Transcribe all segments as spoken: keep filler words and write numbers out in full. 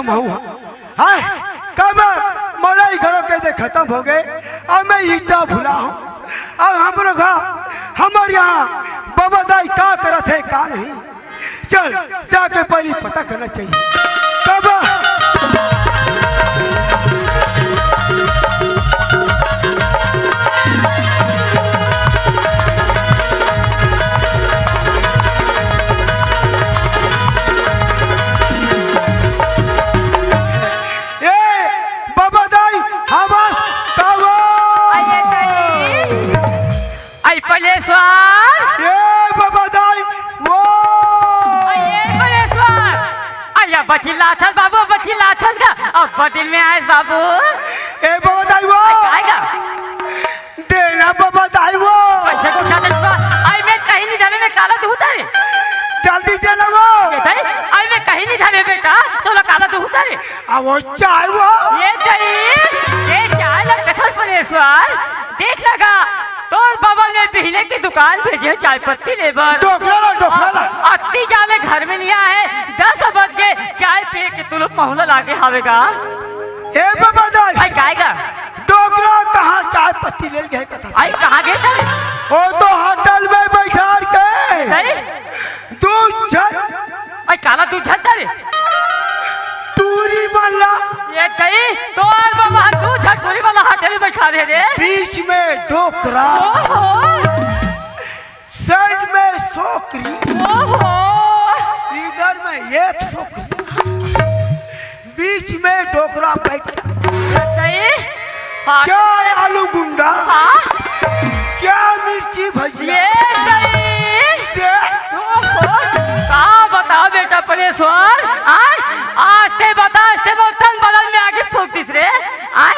महूं हा। हाय, काबर मड़ई घलो के दे खतम हो गे, अउ मैं ईंटा भुला हूं। अउ हमरो घर, हमर इहां बबा दाई का करत हे, का नहीं। चल, जाके पहिली पता करना चाहिए। काबर ए, बबा दाई, हवस, काबर? अये दाई। अई पलेश्वर। ए, बबा दाई, वो। अये पलेश्वर। अया बचिल्लाथस बाबू, बचिल्लाथस गा। अब बदिल में आयस बाबू। ए, बबा दाई, वो। अई काय गा? देना बबा दाई वो। कइसे को छाते छुआ? अई मैं कहीं नहीं धरे, मैं काला दूध रे। जल्दी देना वो। ये दाई, अई मैं कहीं नहीं धरे बेटा, तोला काला दूध रे। आ वो चाय वो। ये दाई, ये चाय ला कथस पलेश्वर। देख लगा, तोर बबा ने बिहने की दुकान भेजे हे चाय पत्ती लेबर। डोकरा ला, डोकरा ला। अत्ती जामे घर में नहीं आए, दस बज के चाय पिए के तुलुप महुला लागे हावेगा। ए बबा दाई। अई काय गा? डोकरा कहाँ चाय पत्ती ले गए कथा? अई कहाँ गे दाई? ओ तो होटल में बैठार के। दाई? दू झन। अई काला दू झन दाई? टूरी वाला। ये दाई, तोर बबा दू झन टूरी वाला होटल में बैठारे रे। बीच में डोकरा। ओहो। साइड में सोकरी। ओहो। इधर में एक सोकरी। बीच में डोकरा बैठ। सही? हाँ। क्या आलू गुंडा? हाँ। क्या मिर्ची भजिया? ये सही। ये। ओहो। का बताओ बेटा पलेश्वर? आय, आज ते बता, आज ते मोर तन बदन में आगी फूंक दिस रे। आय,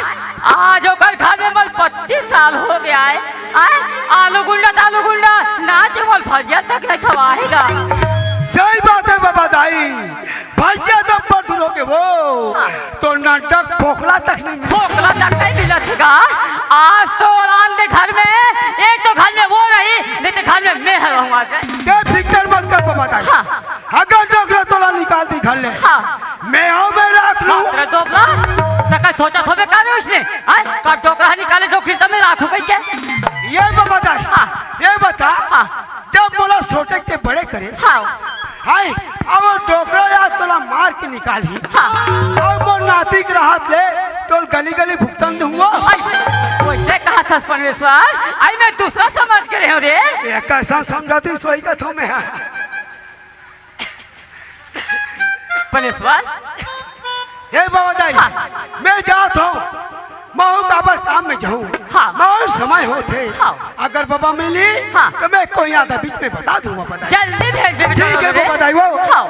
आज ओकर घर में मोर पच्चीस साल हो गया है। आय, आलू गुंडा त आलू गुंडा, नाच मोर भजिया तक नहीं खवाएगा। सही बात है बबा दाई, भजिया दम पर धुरोगे वो, हाँ। तो नाटक फोकला तक नहीं मिला। फोकला तक नहीं मिला था। आज तो औलाद दे घर में, एक तो घर में वो रही, नहीं तो घर में मैं रहूंगा। ते फिक्र मत कर बबा दाई। हाँ। अगर डोकरा तोला निकाल दी घर ले, हाँ। मैं आऊं, मैं राख लूं। बाप रे, डोकरा, तका सोचा थोबे का रे उसने? आय, का डोकरा निकाले डोकरी त मैं राखूं कहिके? ये बता, हाँ। ये बता, हाँ। जब मोला सोटे के बड़े करे, हाँ। हाय, अब वो डोकरा या तोला मार के निकाल ही। हाँ। अब वो नातिक राहत ले, तोल गली गली भुगतन दूंगा। हाय, वैसे कहा था परमेश्वर, आई मैं दूसरा समझ के रहे हूँ रे। ये कैसा समझाती सोई का थो मैं? पलेश्वर। हे बाबा दाई, हाँ। मैं जात हूँ, महूं काबर काम में जाऊँ। हाँ। महूं समय होथे। हाँ। अगर बाबा मिली, हाँ। तो मैं कोई आधा बीच में बता दूंगा, बाबा दाई। जल्दी भेज दे बेटा, ठीक है, रे। बाबा दाई, वो। हाँ।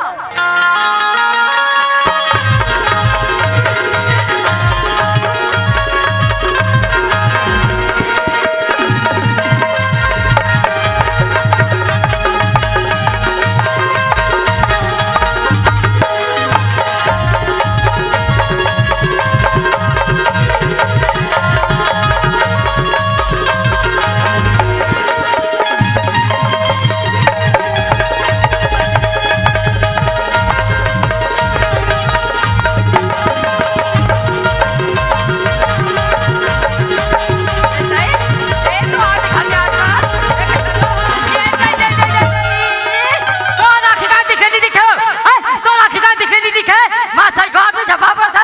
तोर आँखी का दिखे नहीं दिखे? हैं? तोर आँखी का दिखे नहीं दिखे? माँ सही बात में झपा पड़ता।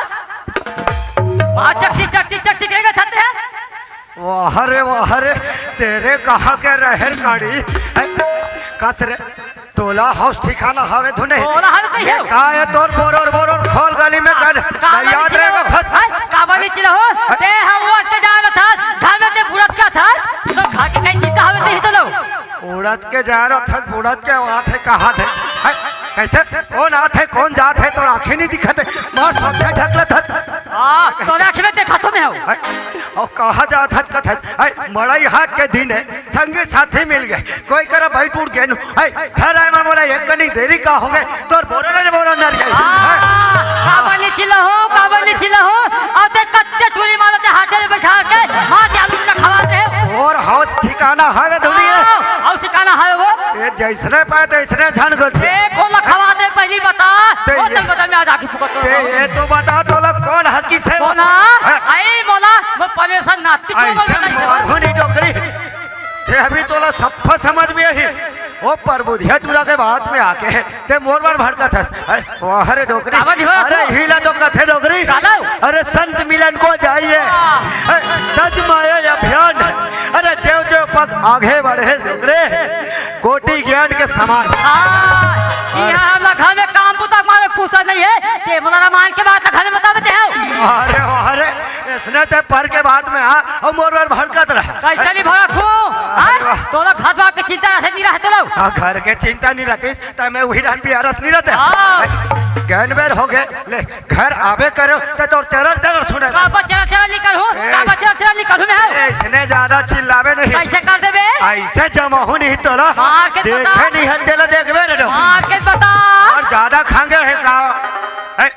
माँ चकची, चकची, चकची कहेगा छाते हैं? वाह रे, वाह रे, तेरे कहाँ के रहर काड़ी? हैं? कस रे, तोला होश ठिकाना हवे धुन नहीं? तोला हवे नहीं ये हो। का है तोर बोरोर बोरोर खोल गली में कर? का-, काबर याद नहीं रहेगा चिल्लाहो? फंस। हैं? काबर नहीं चिल्लाहो? हैं? ते हवस के जा रहा था, घर में ते बुड़त का था? तो घर के कहीं चिंता हवे नहीं तो लो। उड़त के जा रहा था, बुड़त के आथे, कहाँ थे? हैं? कैसे? कौन आथे, कौन जाथे? तोर आँखी नहीं दिखत हे। मार सबसे ढकलत हस। हाँ, तोर आँखी में देखा तो मैं हूँ। हैं? अउ कहाँ जात हस कथस? हैं? मड़ई हाट के दिन हे, संगी साथी मिल गे, कोई करा बैठ उठ गे नु। हैं? घर आए में बोला, एक कनी देरी का हो गे, तोर बोरा ने बोरा नर गे। हाँ, हैं? काबर नहीं चिल्लाहो, काबर नहीं चिल्लाहो? अउ ते कत्ते टूरी मारत हे हाथे में बैठा के, माँ के आलू ना खवाते हो। तोर होश ठिकाना हवे धुन नहीं? हाँ, होश ठिकाना हवे वो। ए, जइसने पाए तइसने झन गठिया। ए, कोन ला खवा दे, पहिली बता। ते कोन ये, चल बता, मैं आज आके फुकत ते हूँ। ये तो बता, तोला कोन ह, किसे कौन बता? है? हैं? आई मोला, मैं परेशान नाती को अइसे बोल रहा हूँ। मारहूँ नहीं डोकरी। ते अभी तोला सप्पा समझ में आही। ओ परबुधिया टूरा के बात में आके ते मोर बर भड़कत हस। हैं? वाह रे डोकरी। काबर जी हो अरे तू? हीला तो कथे डोकरी। काला? अरे संत मिलन को जाइए। हाँ। हैं? तज माया अभियान। अरे जेव जेव पग आगे बढ़े डोकरी। कोटि ज्ञान के समान। हाँ, अरे। यहाँ हमला घर में काम बुता मारे फुर्सत नहीं है। ते मोला रामायण के बात घर में बता देते हो। अरे, अरे, इसने ते पर के बात में आ, और मोर बर भड़कत रहा। कैसे नहीं भड़क हूँ? अरे हाँ? वाह। तोला घर बार के चिंता से नहीं रहते लोग। हाँ, घर के चिंता नहीं रहती, तो मैं वही रहन पियारस नहीं रहते। हाँ। ज्ञान बेर हो गए, ले। घर आबे करो, ते तोर चरर चरर सुने। काबर चरर चरर निकल हूँ, ए, काबर चरर चरर निकल हूँ मैं। ए, इसने ज्यादा चिल्लावे नहीं। कैसे कर देबे? ऐसे जमा हूँ नहीं तोला। मार के देखे बता। नहीं है, तेला देखबे रे डो। मार के बता। और ज्यादा खांगे है का? ए,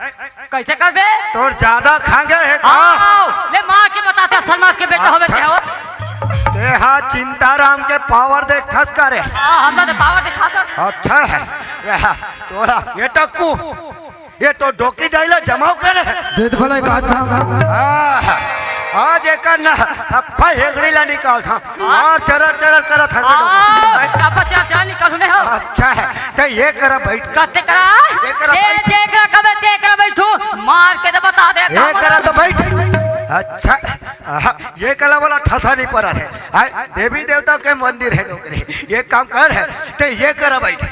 कैसे करबे? तोर ज्यादा खांगे है का? आओ, ले मार के बता, ते सलमान के बेटा होबे अच्छा। क्या हो? ते हा चिंताराम के पावर देख खस करे। हाँ, हमरा तो पावर दिखा दो। अच्छा है। ये हा, तोरा ये टक्कू। ये तो डोकी डाइला जमाव करे। देत भला एक हाथ था। आह, आज एकर ना सफा हेगड़ी ला निकाल था। और चरर चरर करत हंसे आ, डोकी। का बच्चा क्या निकाल सुने हो? अच्छा है, तो ये करा बैठ। कते करा? ये करा ए, बैठ। जे करा कबे ते करा बैठू, मार के तो बता दे ये का करा तो बैठ। अच्छा, आहा, ये कला वाला ठसा नहीं पड़ा है। हाय, देवी देवता के मंदिर है डोकरी। ये काम कर है, ते ये करा बैठ।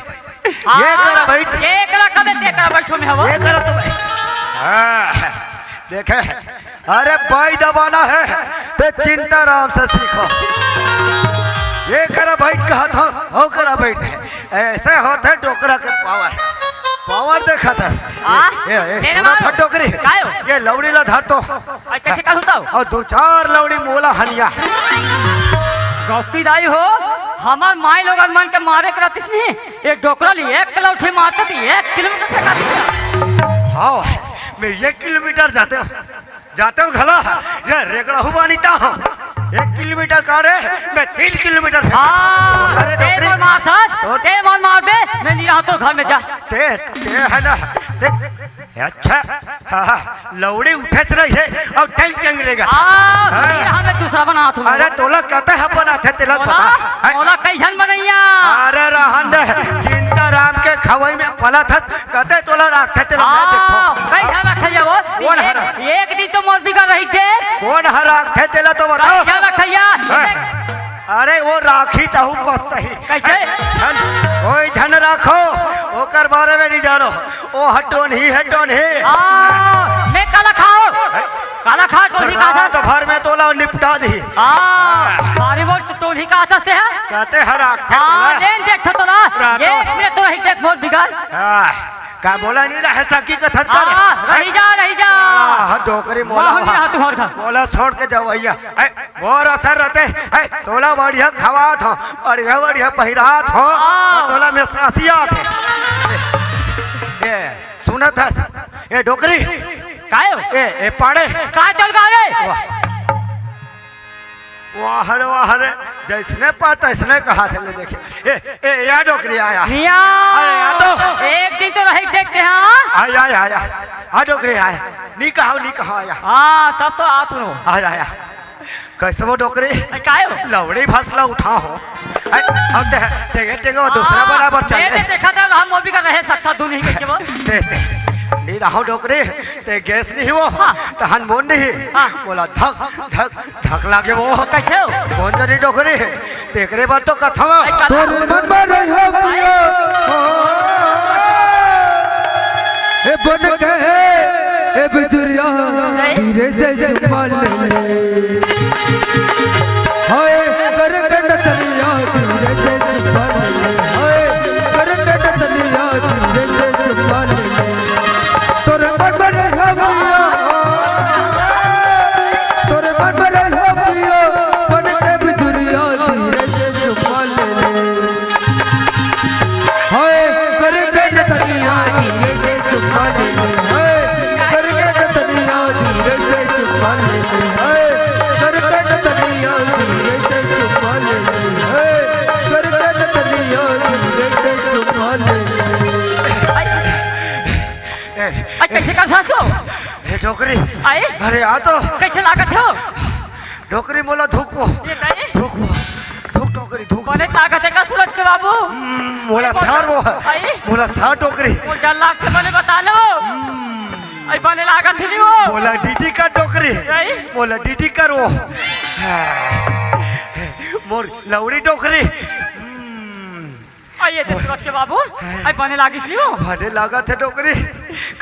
ये करा हाँ, बैठ। ये करा कबे ते करा बैठो में हवो। ये करा तो बैठ। हाँ, देखे, अरे बाई दबाना है, ते चिंताराम से सीखो। ये करा बैठ कहा था, हो करा बैठ है। ऐसे होते डोकरा के पावर। पावर देखा था। हाँ? ये, ये, ये, तेरे सुना मारो। था डोकरी। काय हो? ये लौड़ी ला धर तो। अरे कैसे करूँ तो? और दो चार लौड़ी मोला हनिया। गौती दाई हो, हमार माई लोगन मन के मारे करतिस नहीं। एक डोकरा ली एक लौठी मारते तो एक किलोमीटर फेंका दिया। हाँ, मैं एक किलोमीटर जाते हूँ, जाते हूँ घला, ये रेगड़ाहू बानीता हूँ। एक किलोमीटर का रे, मैं तीन किलोमीटर फेंका। हाँ, अरे ते डोकरी, मोर मारथस, तोर ते मोर मारबे, मैं नहीं रहा तो घर में जा। ते, ते है ना, देख, अच्छा, हाँ, हाँ, लौड़ी उठे से रही है और टैंग टैंग रेगा। हाँ, हाँ। ये हमें दूसरा बना तू। अरे तोला कहते हैं बना थे तेला मोला, पता है? मोला कैसन बनैया? अरे रहन दे, चिंता राम के खवई में पला था, कहते तोला राख थे तेला मैं हाँ, देखो। कैसन रखैया वो? कौन हरा? एक, एक दिन तो मोर बिगड़ रही थे। कौन हरा थे तेला तो बताओ। कैसन रखैया? हैं? अरे वो राखी तहु पस्तही। कैसे? झन, कोई झन राखो, ओकर बारे में नहीं जानो। ओ ह टोनही है, टोनही। हाँ, मैं काला खाओ। हैं? काला खा, टोनही का था? रात भर में तोला निपटा दी। हाँ, अरे वो टोनही का था से है? कहते हर आँख हाँ, तोला। ले देख तो तोला। रात ये में। मैं तो रही देख मोर बिगाड़। हाँ। का बोला नहीं रहे सकी कथस का रे? हाँ, रही जा, रही जा। हाँ, डोकरी मोला मोहन हुआ। यहाँ तुम्हार घर। मोला छोड़ के जाओ भैया। ऐ, मोर असर रहते, ऐ, तोला बढ़िया खवात हो, बढ़िया, बढ़िया पहिरात हो, हाँ। और तोला मेसरासियात है। ए, सुनत हस, ए, डोकरी। काय हो? ए, ए, पाड़े। काय चल गा रे? वाह। वाह रे, वाह रे, जैसने पा तैसने कहा से ले देखे। ए, ए, या डोकरी आया। निया। अरे, या तो। एक दिन तो रही देखते हैं, हाँ? आया, आया, आया। हाँ, डोकरी आया। नी कहा, नी कहा आया। हाँ, तब तो आत रहो। आया, आया। कैसे वो डोकरी? ए, काय हो? लवड़ी फसला उठा हो। ए, अब दे, देखे, देखे, वो दूसरा हाँ, बराबर चल दे, रहे। दे, देखा था, हम वो भी कर रहे सकता, दू नहीं करके वो। दे, दे। नी रहो डोकरी, ते गैस नहीं वो। हाँ। तहन मोन नहीं। हाँ। बोला धक, धक, धक लागे वो। कैसे हो? कौन जनी डोकरी? तेकरे बर तो कथवा। ए, कथा। तोर मन में रहियो पियो। ए बन के, ए बिजुरिया, धीरे से चुम्मा ले ले। हाय, कर कर नचनिया, धीरे से चुम्मा ले ले। हाय, कर कर नचनिया, धीरे से चुम्मा ले ले। तोर मन में रहियो पियो। तोर मन में रहियो पियो, बन के बिजुरिया धीरे से चुम्मा ले ले। हाय, कर के नचनिया धीरे से चुम्मा ले ले। हाय, कर के नचनिया धीरे से चुम्मा ले ले। हाय, कर के नचनिया कैसे का सासू? हे डोकरी। आई? अरे आ तो। कैसे लागत हो? डोकरी मोला धुकबो। ये ताई? धुकबो। धुक डोकरी, धुक। बने ताकत हे का सूरज के बाबू? हम्म, मोला सार वो। आई? मोला सार डोकरी। मोर डर लागत हे, बने बता लो। हम्म। आई बने लागत हे नहीं वो। मोला डीडी का डोकरी। आई? मोला डीडी कर वो। मोर लौड़ी डोकरी। हम्म। आइए दे सूरज के बाबू, आई बने लागिस लियो। बने लागत हे डोकरी,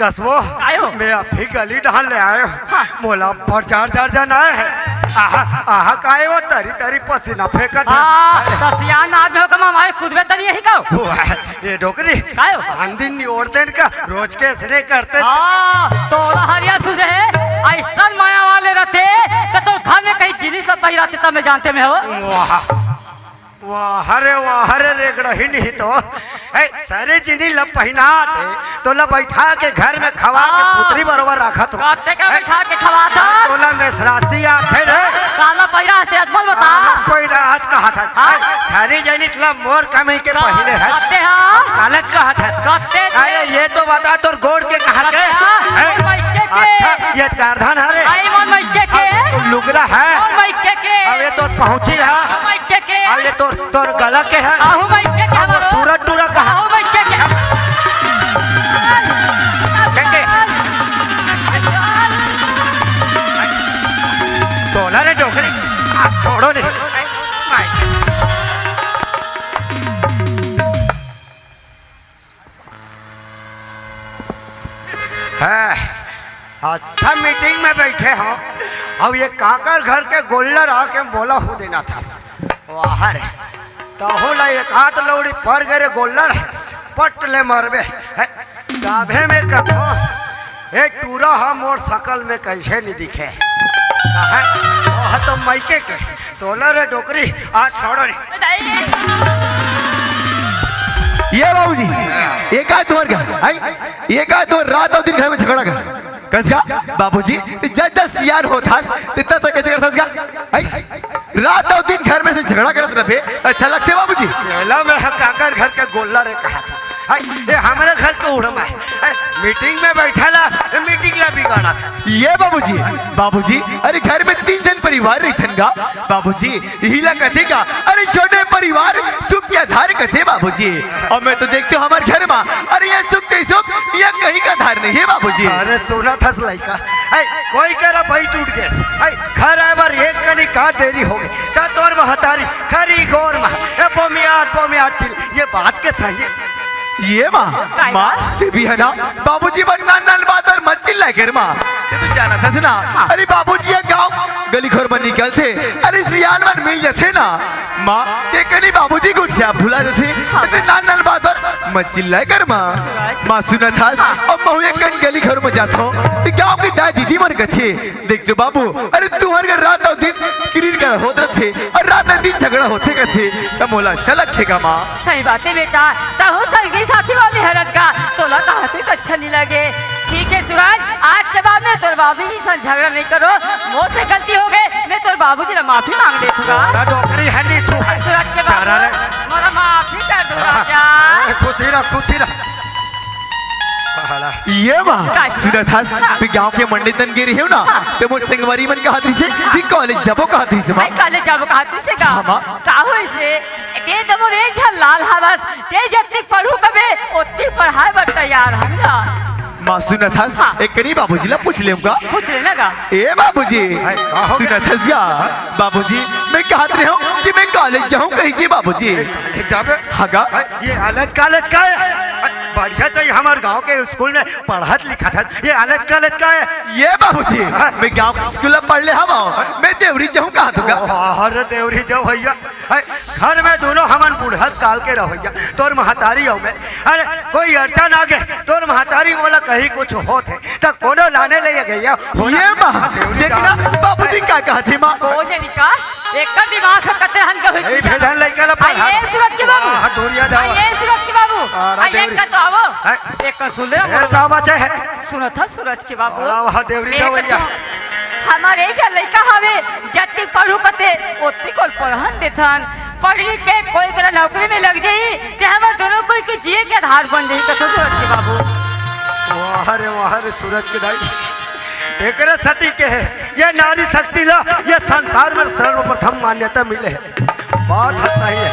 कसबो। आयो। मैं अभी गली डहर ले आयो। हाँ। मोला ऊपर चार चार जन आए हैं। आहा, आहा, काहे वो तरी तरी पसीना फेंकत हे? हाँ, दसियान आदमी हो कमा हमारे कुदबे तरी यही का। वो है, ये डोकरी। कायो? आन दिन नहीं और दिन का, रोज के ऐसने करते। हाँ, तोला हरिया सूझे हे, ऐसन माया वाले रहते, तो तोर घर में कहीं जिनिस ला पहिराते तब मैं जानते में हो। वाह। वाह रे, वाह रे, रेगड़ा ही नहीं तो। ए, सारे जिनिस ला पहिनात हे, तोला बैठा के घर में खवा के हाँ। पुतरी बरोबर रखत हो। कत्ते का ए, बैठा के खवात हे? तोला मेसरासी आथे रे। काला पहिरा से अजमल बता। काला पहिरा आज कहा था। हाँ। ए, सारे जिनिस ला मोर कमाई के हाँ, पहिले हे। कत्ते हाँ। कालच कहा था। कत्ते के? अरे ये तो बता तोर गोड़ के कहा के? कत्ते हाँ। ए, मोर मइके के। अच्छा, ये कारधान हरे। आई मोर मइके के। तो लुगरा है। मोर मइके के। अब ये तो पहुंची है। मोर मइके के। अब ये तो तोर गला के है। आहू मइके के अब वो हमारो। सूरज टूरा कहा? आहू मइके के। के, के? तोला रे डोकरी, आ, छोड़ो नहीं। है, अच्छा मीटिंग में बैठे हो, अब ये काकर घर के गोल्लर आके बोला हो देना था। वाह रे, तहू ला एक आध लौड़ी पर गए रे गोल्लर, पट ले मरबे। है, गाभे में कथो, ए टूरा हा मोर सकल में कैसे नहीं दिखे? काहे? वह तो मइके के, तोला रे डोकरी, आज छोड़ो रे। ये बाबूजी, ये का तुम्हार घर, आई? ये का तुम्हार रात और दिन घर में झगड़ा कर? कस का? बाबूजी, जस जस सियान होत हस, तितना सा कैसे करत हस का? आई? रात और दिन घर में से झगड़ा करत रहे, अच्छा लगथे बाबूजी? एला मैं ह काकर घर के गोल्लर ए कहा था। हाय, ये हमारे घर के उड़मा है। हाय, मीटिंग में बैठा ला, ये मीटिंग ला बिगाड़ा था। ये बाबूजी, बाबूजी, अरे घर में तीन जन परिवार रहिथन गा। बाबूजी, यही ला कथे का, अरे छोटे परिवार सुख के आधार कथे बाबूजी। और मैं तो देखते हूँ हमारे घर में, अरे ये सुख के सुख, ये कहीं का आधार नहीं है बाबूजी। अरे सोना था लइका, हाय, कोई करा भाई टूट गए। हाय, घर आए बर एक कनी का देरी हो गई। त तोर महतारी खरी गोर मा, ए बोमियार, बोमियार चिल, ये बात के सही है। ये माँ, काय माँ, बा? ते भी है ना, बाबूजी बर नान नान बात और मत चिल्ला कर माँ। ते तो जाना था ना, अरे बाबूजी ये गाँव गली खोर में निकलथे, अरे सियान मन मिल जाथे ना। माँ, ये कनी बाबूजी कुछ क्या भुला जाथे, ते नान नान बात और मत चिल्ला कर माँ। माँ सुना था, अब मैं एक कन गली खोर में जाता हूँ, ते गाँव की दाई दीदी मन कथे, देख तो बाबू, अरे तुम्हारे घर रात और दिन किरिर कर होत रथे और रात और दिन झगड़ा होथे कथे, त मोला अच्छा लगथे का माँ? सही बात है बेटा, तहू संगी साथी वाली हरत का, तोला कहा तो अच्छा नहीं लगे। ठीक है सूरज, आज के बाद में तोर बाबू जी से झगड़ा नहीं करो, मोर से गलती हो गए, मैं तोर बाबू जी से माफी मांग लेथूंगा। ना डोकरी है नहीं सु। सूरज के बाबू, चारा रे। मोला माफी कर दो राजा। ए, खुशी रह, खुशी रह। पहाड़ा। ये माँ, का सुनत हस, हाँ। ते गाँव के मंडी तन गे रहे हो ना, हाँ। ते मोर संगवारी मन कहत रहिसे, कि कॉलेज जाबो कहत रहिसे माँ। आई कॉलेज जाबो कहत रहिसे का? हाँ, माँ। का होइसे? के ते मोर एक झन लाल हवस, ते जत्ती पढ़ू कबे, ओत्ती पढ़ाए बर तैयार हन गा। माँ सुनत हस, हाँ। एक कनी बाबूजी ला पूछ लेम का? पूछ लेना का? ए बाबूजी, हाय, का हो गया? सुनत हस का? बाबूजी, मैं कहत रहे हूँ कि मैं कॉलेज जाऊँ कहीं की बाबूजी। कॉलेज जाबे? हाँ का? हाय, ये अलज कॉलेज का है? बढ़िया चाहिए हमारे गाँव के स्कूल में पढ़त लिखत हस, ये अलज कॉलेज का है? ये बाबूजी, हाँ। मैं गाँव के स्कूल में पढ़ ले हवा, मैं देवरी जाऊँ कहा तुका? अरे देवरी जाओ भैया, हाय, घर में दोनों हमन बुढ़त काल के रहो भैया, तोर महतारी हो मैं, अरे कोई अड़चन आ गए, तोर महतारी मोला कहीं कुछ होत है, त कोनो लाने ले गया, होला ये माँ, देवरी देखना, जाओ। बाबूजी का कहत हे माँ? कौन है निका? एकर दिमाग ह कते हन के होई ए, भेजन लइका ला पढ़ा। आइए, सूरज के बाबू। वाह, दूरिया जाओ। आइए, सूरज के बाबू। अरे, आइए, देवरी। का तो आवो। हैं? एक का सुन ले, ए, का बात है? सुनत ह, सूरज के बाबू। वाह, वाह, देवरी एक जाओ, भैया। तो हमारे एक लइका हवे, जत्ती पढ़ू कते, ओत्ती कोल पढ़न देथन। पढ़ लिख के कोई तरह नौकरी में लग जाई, ते हमर दोनों कोई के जिए के आधार बन जाई, कथो सूरज के बाबू। वाह, अरे वाह रे सूरज के दाई, एकरे सती के हे, ये नारी शक्ति ला ये संसार में सर्वप्रथम मान्यता मिले हे। बात ह सही हे,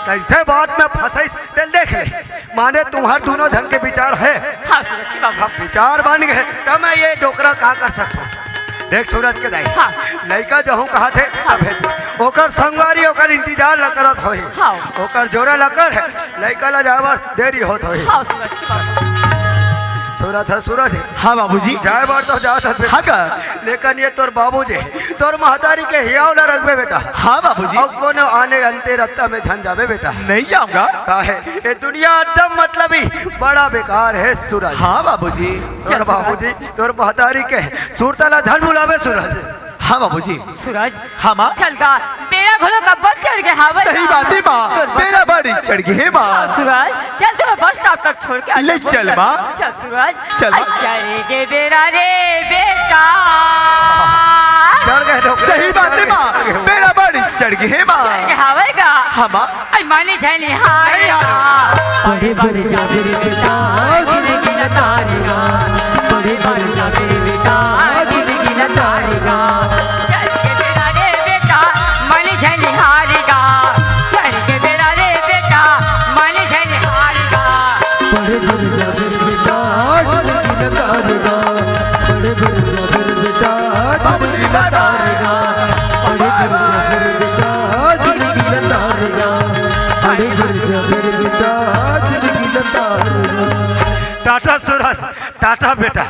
कइसे बात में फंसइस तेला देख ले। माने तुम्हार दूनों झन के विचार हे। हाँ, सूरज के बाबू। अब विचार बन गे, त मैं ये डोकरा का कर सकथों? देख सूरज के दाई, हाँ। लइका जहूँ कहत हे, हाँ। तभे ओकर संगवारी ओकर इंतजार ल करत होही। हाँ। ओकर जोरा ल कर हे, लइका ल जाए बर देरी होत होही। हाँ, सूरज के बाबू। सूरज हे, सूरज हे। हाँ बाबूजी। जाए बर तो जात हस बेटा। हाँ का? लेकिन ये तोर बाबूजी, तोर महतारी के हियाव ल रखबे बेटा। हाँ बाबूजी। अउ कोनो आने अंते रस्ता में झन जाबे बेटा। नहीं जाऊंगा। काहे? ये दुनिया एकदम मतलबी, बड़ा बेकार हे सूरज। हाँ बाबूजी। तोर बाबूजी, तोर महतारी के सुरता ला झन भुलाबे सूरज। हाँ बाबूजी। सूरज। हाँ माँ। चल गा, बेरा घलो का बस चढ़ गे हावय। सही बात हे माँ, तोर बस बेरा बड़ी चढ़ गे हे माँ। हाँ, सूरज, चल तुम्हें बस स्टॉप तक छोड़ के आ ले जाऊँ। चल माँ। चल सूरज। चल माँ। चढ़ गे बेरा रे बेटा। चढ़ गे तो सही बात हे माँ, बेरा बड़ी चढ़ गे हे माँ। चढ़ गे हावय गा। हाँ माँ। अरे माने झन हारे गा। पढ़े बर जाबे रे बेटा, जिंदगी ल तारे गा। पढ़े बर जाबे रे बेटा, जिंदगी ल तारे गा। चढ़ गे बेरा रे बेटा, माने झन हारे गा। चढ़ गे बेरा रे बेटा, माने झन हारे गा। पढ़े बर जाबे रे बेटा, जिंदगी ल तारे गा। पढ़े बर जाबे रे बेटा, जिंदगी ल तारे गा। पढ़े बर जाबे रे बेटा, जिंदगी ल तारे गा। पढ़े बर जाबे रे बेटा, जिंदगी ल तारे गा। टाटा सूरज, टाटा बेटा,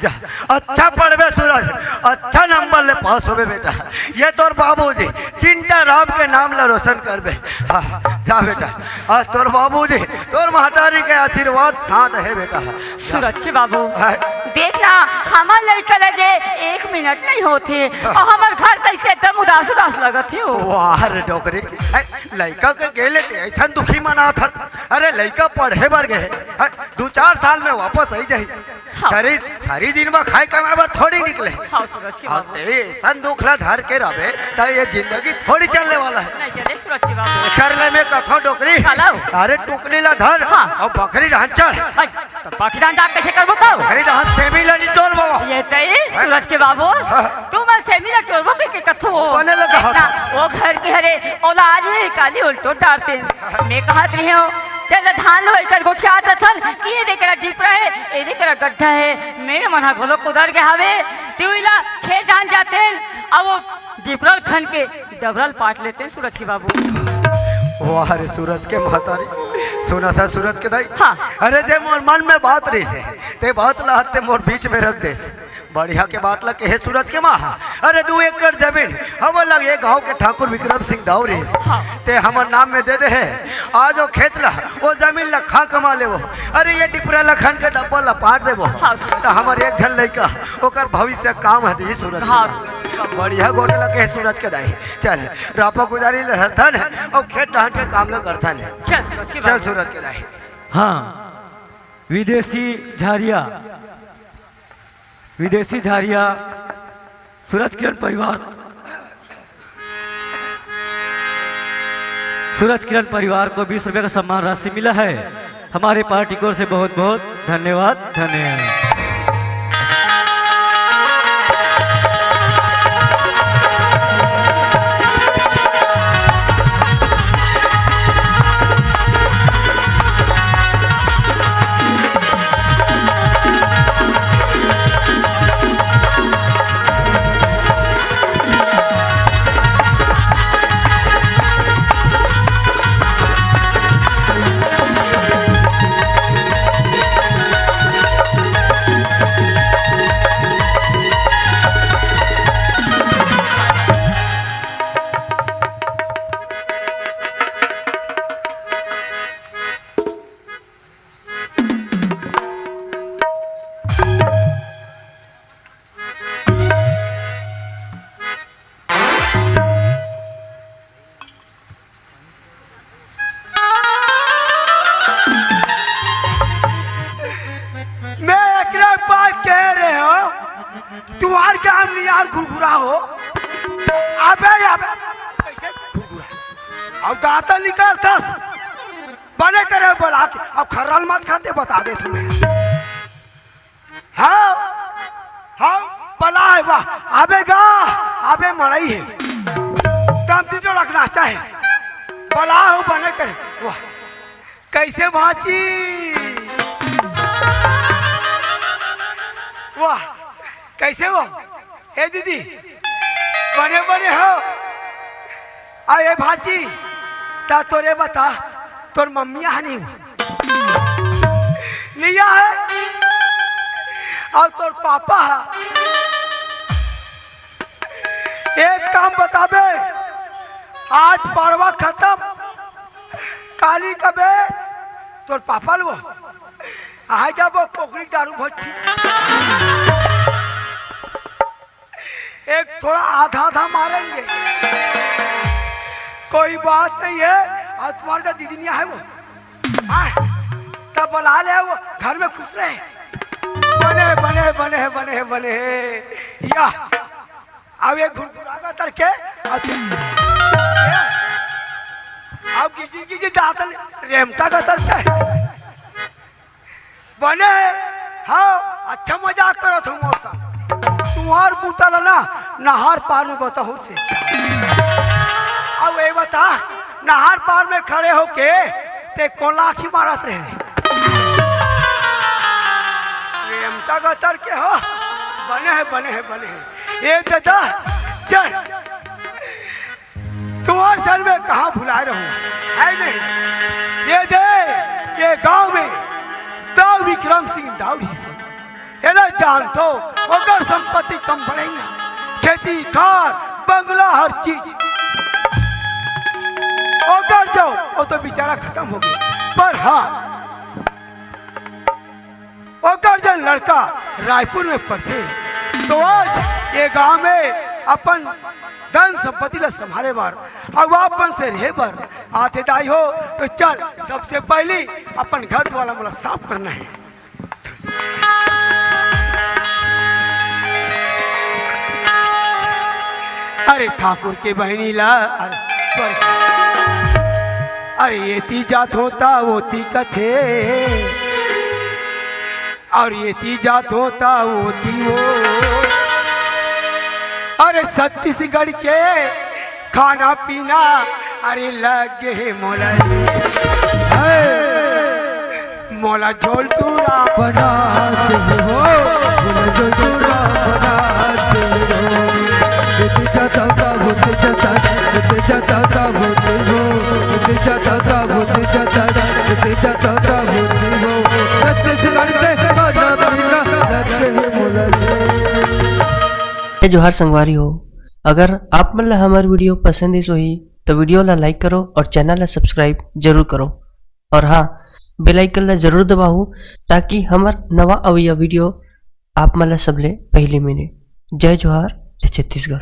जा, अच्छा पढ़बे सूरज, अच्छा नंबर ले पास होबे बेटा। ये तोर बाबूजी चिंता राम के नाम ला रोशन करबे। हाँ, जा बेटा, आज तोर बाबूजी, तोर महतारी के आशीर्वाद साथ हे बेटा। सूरज के बाबू, हाँ। देख ना, हमर लइका लगे एक मिनट नहीं होत हे, हाँ। अउ हमर घर कइसे एकदम उदास उदास लगत हे ओ। वाह रे डोकरी, ए, लइका के गे ले ते अइसन दुखी मनात हस। अरे लइका पढ़े बर गे हे, ए, दू चार साल में वापस आई जाही। हाँ। सारी, सारी दिन में खाए कमाए बर थोड़ी निकले। हाँ, सूरज के हाँ, बाबू। ते अइसन दुख ला धर के रबे, त ये जिंदगी थोड़ी चलने वाला हे। नहीं चले सूरज के बाबू। कर ले मैं कथों डोकरी। चलो। अरे टुकनी ला धर, हाँ। अउ बकरी डहन चढ़। हाय, त बकरी डहन चढ़ कइसे करबो त? बकरी डहन सेमी ला नहीं टोरबो। ये तई, हैं? सूरज के बाबू, हाँ। तुमन सेमी ला टोरबो कहिके कथो। बने लगा ना, ओ घर के हरे, ओला आज ही काली उल्टो डारते। मैं कहत रहे हूँ, चल धान लो एकर गोठियात हथन, कि ये देख रा डिपरा हे, ये देख रा गड्ढा हे, मेड़ मन ह घलो कुदर गे हावे, तिहू ला खेत डहन जातेन, अउ वो डिपरा ल खन के डबरा ल पाट लेतेन सूरज के बाबू। वाह रे सूरज के महतारी, सुनत हस सूरज के दाई। हाँ। अरे जे मोर मन में बात रहिस हे, ते बात ला ते मोर बीच में रख देस। बढ़िया के बात ला कहे सूरज के माँ। अरे दू एकड़ जमीन हमर लग ये गांव के ठाकुर विक्रम सिंह दाऊ रहिस। हाँ। ते हमर नाम में दे दे हे। आज वो खेत ला, वो जमीन ला खा कमा लेबो। अरे ये डिपरा ला खन के डब्बा ला पाट देबो। हाँ, सूरज। त हमर एक झन लइका, ओकर भविष्य काम ह दी सूरज के माँ। हाँ, सूरज के माँ। बढ़िया गोठ ला कहे सूरज के दाई। चल, रापा कुदारी ला धरथन अउ खेत डहन के काम ला करथन। चल, सूरज के चल, बाबू। सूरज के दाई। हाँ, विदेशी झारिया। विदेशी झारिया, सूरज किरण परिवार, सूरज किरण परिवार को बीस रुपए का सम्मान राशि मिला है। हमारे पार्टी की ओर से बहुत बहुत धन्यवाद, धन्यवाद। मैं एकरे बात कह रहे हो, तुम्हार काम नहीं यार घुरघुरा हो। अबे, अबे, कैसे घुरघुरा? अब दांत निकाल दस, बने करे बोला के, अब खर्रल मत खाते, बता दे तुम्हें। वाह, अबे गा, अबे मड़ई हे। कमती तो लगना चाहे। बला हो बने करे। वाह, कैसे भांची? वाह, कैसे हो? ए दीदी, बने बने हो? आ ए भांची, ता तोरे बता, तोर मम्मी हा नहीं हुआ? नहीं है। अउ तोर पापा हा? एक काम बताबे, आज पाड़वा खतम, काली कबे तोर पापा लो आ जाबो कोकड़ी दारू भट्टी। एक थोड़ा आधा आधा मारेंगे, कोई बात नहीं है। और तुम्हारे का दीदी नहीं है वो, आए, तब बुला ले, वो घर में खुश रहे। बने बने बने बने बने। या, अब एक घुरघुरा का तरके, अब, अब गिजी गिजी दातन रेमटा का तरके। बने, हाँ, अच्छा मजाक करत हो मौसा। तुम्हार बूता ला ना, नहार पार में बताहू से। अब ये बता, नहार पार में खड़े होके ते कोन ला आँखी मारत रहे? प्रेम का गतर के हो, बने है, बने है, बने है। ये दादा, चल। तुम्हार सर में कहाँ भुलाए रहूं, है नहीं? ये दे, ये गांव में दाऊ विक्रम सिंह दाऊ रहिसे। एला जानथो, ओकर संपत्ति कम बढ़े ना, खेती खार, बंगला, हर चीज। ओकर जो, वो तो बेचारा खतम हो गया। पर हाँ, ओकर जन लड़का रायपुर में पढ़थे, तो आज ये गांव में अपन धन संपत्ति ला संभाले बर अउ अपन से रहे बर आथे दाई हो। तो चल, सबसे पहली अपन घर दुआर ला मोला साफ करना है। अरे ठाकुर के बहिनी ला, अरे सॉरी, अरे एती जात होता ओती कथे, अउ एती जात होता ओती हो। अरे छत्तीसगढ़ के खाना पीना, अरे लगे हे मोला। मोला झोल टूरा बनाते हो, मोला झोल टूरा बनाते हो। उठ जाता का, उठ जाता, उठ जाता का, उठ हो, उठ जाता का, उठ जाता, उठ जाता का, उठ हो। छत्तीसगढ़ के खाना पीना लगे हे मोला। जय जोहार संगवारी हो, अगर आप मन ला हमर video पसंद आइस होही, तो video ला like करो और channel ला subscribe जरूर करो। और हाँ, bell icon ला जरूर दबाओ, ताकि हमर नवा अवइया video आप मन ला सबले पहली मिले। जय जोहार, जय छत्तीसगढ़।